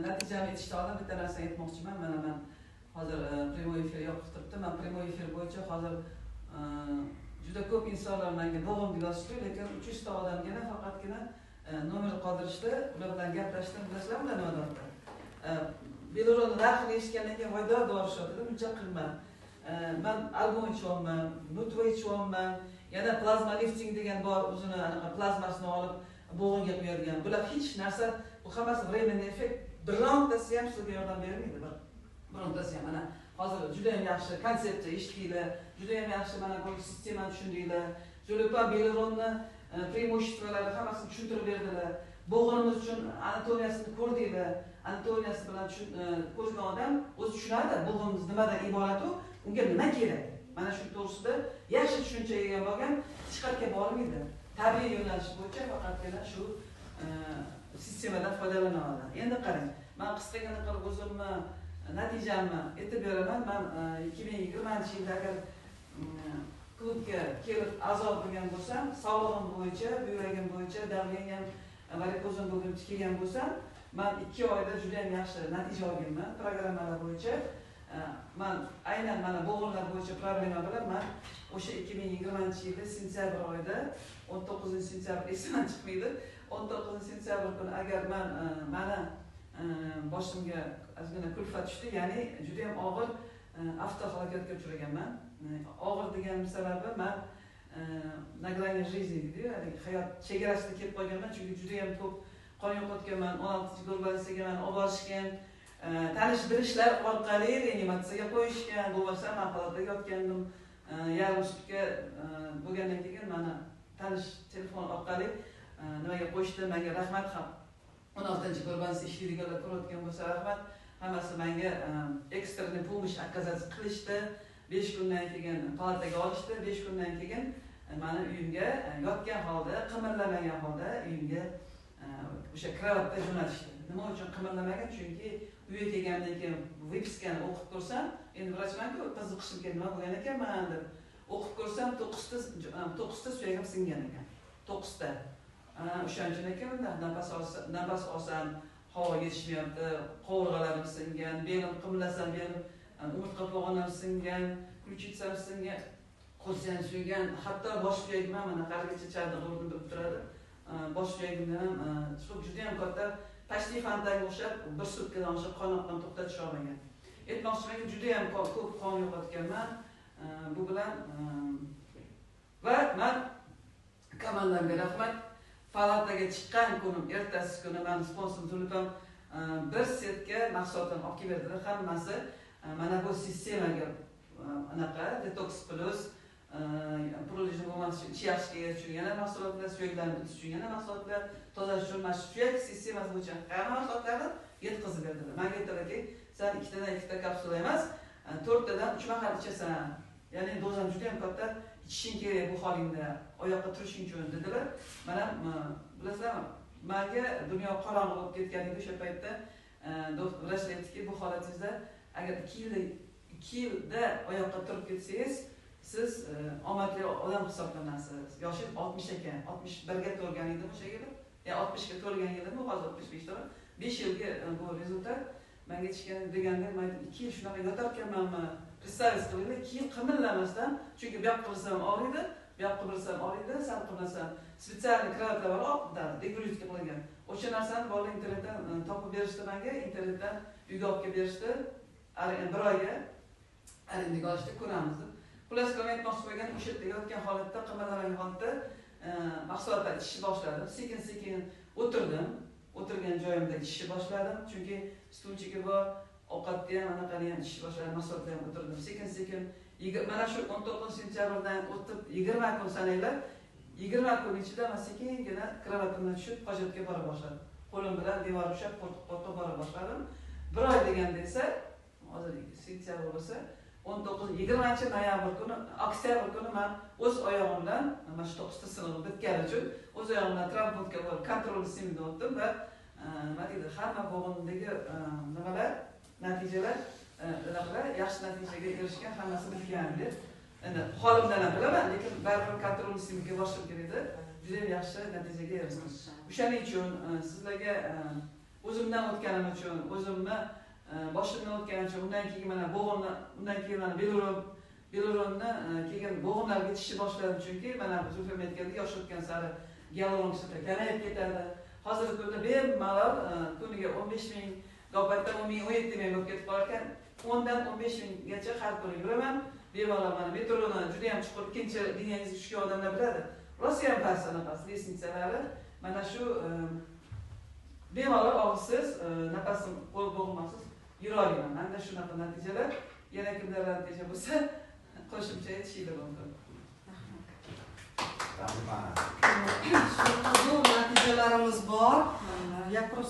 Natijamni aytishdan oldin bitta narsa aytmoqchiman. Mana man hozir прямой efir yoqib turibdi. Man прямой efir bo'yicha hozir juda ko'p insonlar menga bo'g'imga yozishdi, lekin 300 ta odamgina faqatgina nomer qoldirishdi. Ular bilan gaplashdim. Bilasizlarmi, ular nima deyapti? Beluronni narxini eshitgandan keyin voy dod deyorishyapti, buncha qimmat. Man algon ichyapman, nutva ichyapman, yana plazma lifting degan bor, o'zini anaqa plazmasini olib bo'g'inga quyadigan. Bular hech narsa, bu hammasi временный effekt. Birontasi ham sizga yordam bermaydi, birontasi ham. Mana hozir juda ham yaxshi konsepsiya eshitdinglar, juda ham yaxshi mana bu sistemani tushundinglar. Zulupam Beluronni преимущество lari hammasini tushuntirib berdilar. Bo'g'inimiz uchun anatomiyasini ko'rdinglar. Anatomiyasi bilan ko'rgan odam o'zi tushunadi, bo'g'inimiz nimadan iborat u, unga nima kerak. Mana shu to'g'risida yaxshi tushunchaga ega bo'lgan hech qayerga bormaydi. Tabiiy yo'nalish bo'yicha faqatgina shu sistemadan foydalana oladi. Endi qarang, men qisqagina qilib o'zimni natijamni aytib beraman. Men 2020-yilda agar klubga kelib a'zo bo'lgan bo'lsam, sog'lig'im bo'yicha, buyragim bo'yicha, давлением, varikozim bo'lib kelgan bo'lsam, men 2 oyda juda ham yaxshi natija olganman programmalar bo'yicha. Men aynan mana bo'g'inlar bo'yicha problema bilan men o'sha 2020-yilda sentyabr oyida 19-sentyabr esimdan chiqmaydi. 19-sentyabr kuni agar men mana boshimga ozgina kulfat tushdi, ya'ni juda ham og'ir avtohalokatga uchraganman. Og'ir deganim sababi men на грани жизни deydi-yu, ya'ni hayot chegarasida kelib qolganman, chunki juda ham ko'p qon yo'qotganman. 16 gorbalisiga meni olib borishgan, tanish bilishlar orqali reanimatsiyaga qo'yishgan, bo'lmasa man palatada yotgandim. Yarim sutka bo'lgandan keyin meni tanish telefon orqali nimaga qo'yishdi, menga rahmat ham. 16 gorbalisi ishlaydiganlar ko'rayotgan bo'lsa rahmat. Hammasi menga экстренный помощь оказать qilishdi. 5 kundan keyin palataga olishdi. 5 kundan keyin meni uyimga yotgan holda, qimirlamagan holda uyimga o'sha kravatda jo'natishdi. Nima uchun qimirlamagan? Chunki uyga kelgandan keyin выписка ni o'qib ko'rsam, endi vrachman-ku, qiziqishim keldi, nima bo'lgan ekanman deb o'qib ko'rsam, 9 ta suyagim singan ekan. 9 ta. O'shaning uchun ekan nafas olsam havo yetishmayapti, qovurg'alarim singan, belim qimirlasam belim umurtqa pog'onam singan, ключицам singan, qo'lsam suygan, hatto bosh suyagim ham mana haligacha chaldig'i urdim bilib turadi. Bosh suyagimdan ham juda ham katta почти fontanga o'xshab bir sutkadan o'xshab qon oqqan, to'xtatish olmagan. Aytmoqchimanki, juda ham ko'p qon yo'qotganman. Bu bilan va men komandamga rahmat. Palataga chiqqan kunim, ertasi kuni meni sponsorim Zulupam bir setka mahsulotdan olib kelib berdilar. Hammasi mana bu sistemaga anaqa detoks plus, prolejni bo'lmasi uchun, ichi yaxshi kelish uchun yana mahsulotlar, suyaklarni bitish uchun yana mahsulotlar, tozalash uchun mana shu suyak sistemasi bo'yicha hamma mahsulotlarni yetkazib berdilar. Menga aytdilarki, sen ikkitadan ikkita kapsula emas, 4 tadan 3 mahal ichasan. Ya'ni dozam juda ham katta, ichishing kerak bu holingda, oyoqqa turishing uchun dedilar. Mana bilasizlarmi, menga dunyo qorong'i bo'lib ketganligi o'sha paytda vrachlar aytdiki, bu holatingizda agar 2 yilda oyoqqa turib ketsangiz, siz omadli odam hisoblanasiz. Yoshim 60 ekan, 61 ga to'lgan edim o'sha yili. Ya 60 ga to'lgan yildim, hozir 65 da. 5 yilga bu rezultat menga chiqqan deganda, men aytdim, 2 yil shunaqa yotarkanmanmi? Представить qilinglar, 2 yil qimirlamasdan, chunki bu yoqqa qimirlasam og'riydi, bu yoqqa qimirlasam og'riydi, sal qimirlasam специальный kravatlar bor, oq дегрузка qilingan. O'sha narsani bolalar internetdan topib berishdi menga, internetdan uyga olib kelib berishdi. Bir oyga arendaga olishdi, ko'ramiz deb. Xullas, aytmoqchi bo'lganim, o'sha yerda yotgan holatda, qimirlamagan holatda mahsulotlar ichishni boshladim. Sekin-sekin o'tirdim. O'tirgan joyimda ichishni boshladim, chunki stulchigi bor, ovqatni ham, anaqani ham ichishni boshladim, mahsulotlar ham o'tirdim. Sekin-sekin mana shu 19 sentyabrdan o'tib 20 kun sananglar, 20 kun ichida men sekingina kravatimdan tushib hojatga bora boshladim. Qo'lim bilan devor ushlab qo'rqib-qo'rqib bora boshladim. Bir oy deganda esa, hozir sentyabr bo'lsa, 19 20 noyabr kuni, oktyabr kuni men o'z oyog'im bilan mana shu 9 ta sinig'im bitgani uchun o'z oyog'im bilan travmpunktga borib kontrol simdan o'tdim va nima deydi, hamma bo'g'imdagi nimalar, natijalar, anaqalar yaxshi natijaga erishgan, hammasi bitgan deb. Endi holimdan ham bilaman, lekin baribir kontrol simga borishim kerak edi. Juda ham yaxshi natijaga erishdim. O'shaning uchun sizlarga O'zimdan o'tganim uchun, o'zimni boshimdan o'tganim uchun, undan keyin mana bo'g'imni, undan keyin mana beluronni keyin bo'g'imlarga tishishni boshladim, chunki mana Zulfiya aytgandek, yosh o'tgan sari gialuron kislota kamayib ketadi. Hozirgi kunda bemalol kuniga 15 ming, paytda 10 ming, 17 ming bo'lib ketib qolar ekan. 10 dan 15 minggacha har kuni yuraman. Bemalol mana metroni juda ham chuqur, ikkinchi liniyangizga tushgan odamlar biladi. Rosa ham past anaqasi, lestnitsalari. Mana shu bemalol og'izsiz, nafasim qo'l bo'g'masiz yura olaman. Menda shunaqa natijalar. Yana kimlar natija bo'lsa, qo'shimcha aytishinglar mumkin. Rahmat. Shunaqa zo'r natijalarimiz bor. Я просто